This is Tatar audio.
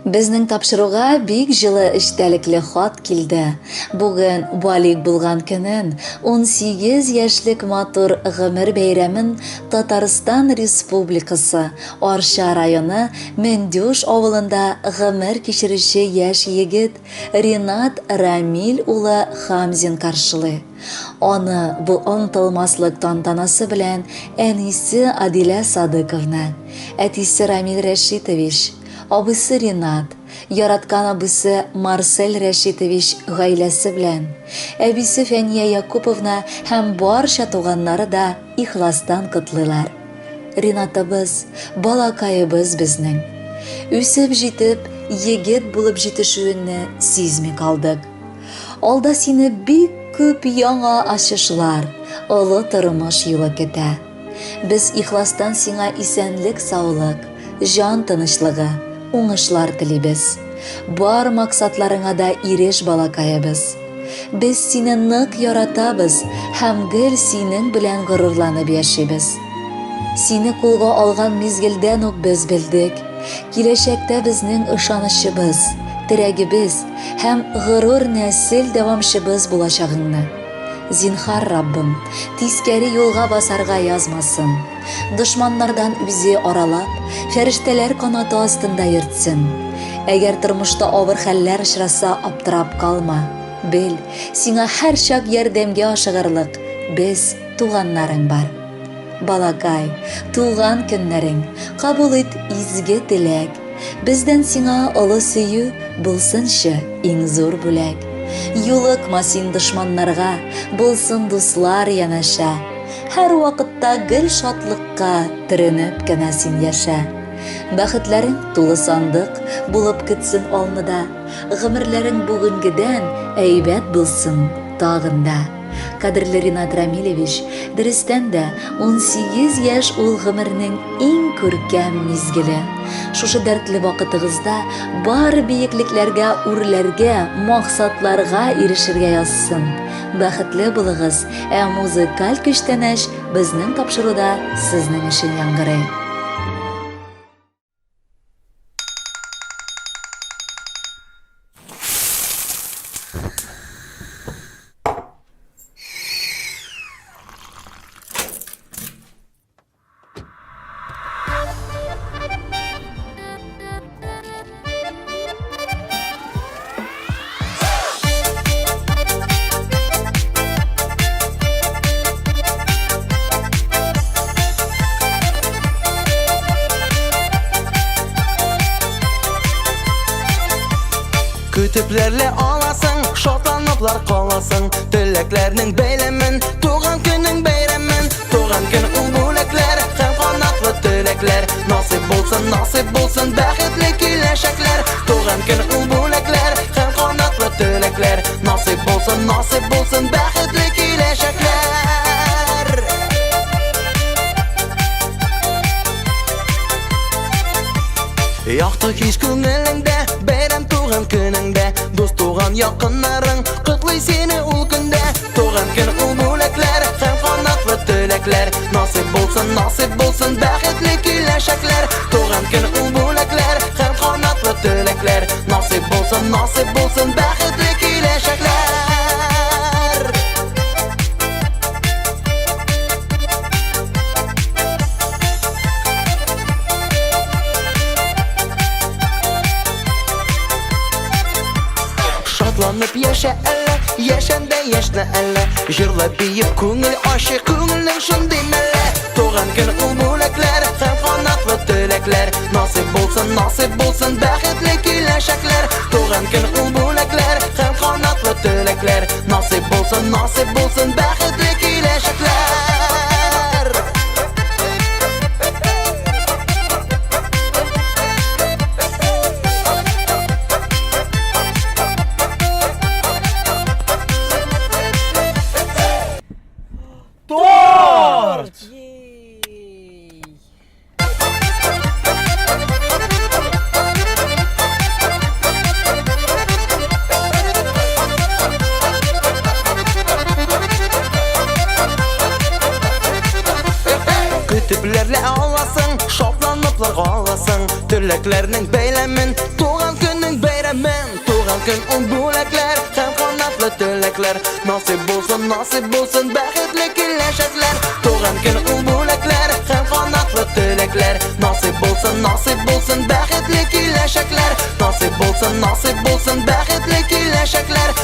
Безнең тапшыруга бик җылы эчтәлекле хат килде. Бүген балигъ булган көнен, 18 яшьлек матур гомер бәйрәмен Татарстан Республикасы, Арча районы Мөндюш авылында гомер кичерүче яшь егет Ринат Рамил улы Хамзин каршылый. Аны бу онытылмаслык тантанасы белән әнисе Адилә Садыковна, әтисе Рамил Рәшитович, абыйсы Ринат, яраткан абыйсы Марсель Рәшитович гаиләсе белән, әбисе Фәния Якуповна һәм барча туганнары да ихластан котлыйлар. Ринатыбыз, балакаебыз безнең. Үсеп җитеп, егет булып җитешүеңне сизми калдык. Алда сине бик күп яңа ачышлар, олы тормыш юлы көтә. Без ихластан сиңа исәнлек-саулык, җан тынычлыгы, уңышлар телибез. Бар максатларыңа да иреш, балакаебыз. Без сине нык яратабыз һәм гел синең белән горурланып яшибез. Сине кулга алган мизгелдән үк без белдек, киләчәктә безнең ышанычыбыз, терәгебез һәм горур нәсел дәвамчыбыз булачагыңны. Зинһар, Раббым, тискәре юлга басарга язмасын. Дошманнардан үзе аралап, фәрештәләр канаты астында йөртсен. Әгәр тормышта авыр хәлләр очраса, аптырап калма. Бел, сиңа һәрчак ярдәмгә ашыгырлык без, туганнарың бар. Балакай, туган көннәрең, кабул ит изге теләк. Бездән сиңа олы сөю булсынчы иң зур бүләк. Юлыкма син дошманнарга, булсын дуслар янәшә. Һәр вакытта гел шатлыкка төренеп кенә син яшә. Бәхетләрең тулы сандык булып көтсен алныда. Гомерләрең бүгенгедән әйбәт булсын тагын да. Кадерле Ринат Рамилевич, дөрестән дә, 18 яшь ул гомернең иң күркәм мизгеле. Шушы дәртле вакытыгызда бар биеклекләргә үрләргә, максатларга ирешергә язсын. Бәхетле булыгыз, ә музыкаль күчтәнәч безнең тапшыруда сезнең өчен яңгырый. Көтепләрле аласың, шатланыплар каласың, Теләкләрнең бәйләмен, туган көнең бәйрәмен, Туган көн ул бүләкләр һәм канатлы теләкләр, Насыйп булсын, насыйп булсын бәхетле киләчәкләр. Туган көн ул бүләкләр һәм канатлы теләкләр, Насыйп булсын, насыйп булсын бәхетле киләчәкләр. Якты хис күңелеңдә, бәйрәм туган көнеңдә, Дус туган якыннарың котлый сине ул көндә. Туган көн ул бүләкләр һәм канатлы теләкләр, Насыйп булсын, насыйп булсын бәхетле киләчәкләр. Туган көн ул бүләкләр һәм канатлы теләкләр, Насыйп булсын, насыйп булсын бәхетле киләчәкләр. Шатланып яшә әле, яшәндә яшьнә әле, Җырлап биеп күңел ачык, күңелнең шундый мәле. Туган көн ул бүләкләр һәм канатлы теләкләр, Насыйп булсын, насыйп булсын бәхетле киләчәкләр. Туган көн ул бүләкләр һәм канатлы теләкләр, Насыйп булсын, насыйп булсын бәхетле киләчәкләр. Торт! Көтепләрле аласың, шатланыплар каласың, Теләкләрнең бәйләмен, туган көн ул бүләкләр һәм канатлы теләкләр. Насыйп булсын, насыйп булсын бәхетле киләчәкләр. Туган көн ул бүләкләр һәм канатлы теләкләр. Насыйп булсын, насыйп булсын бәхетле киләчәкләр. Насыйп булсын, насыйп булсын бәхетле киләчәкләр.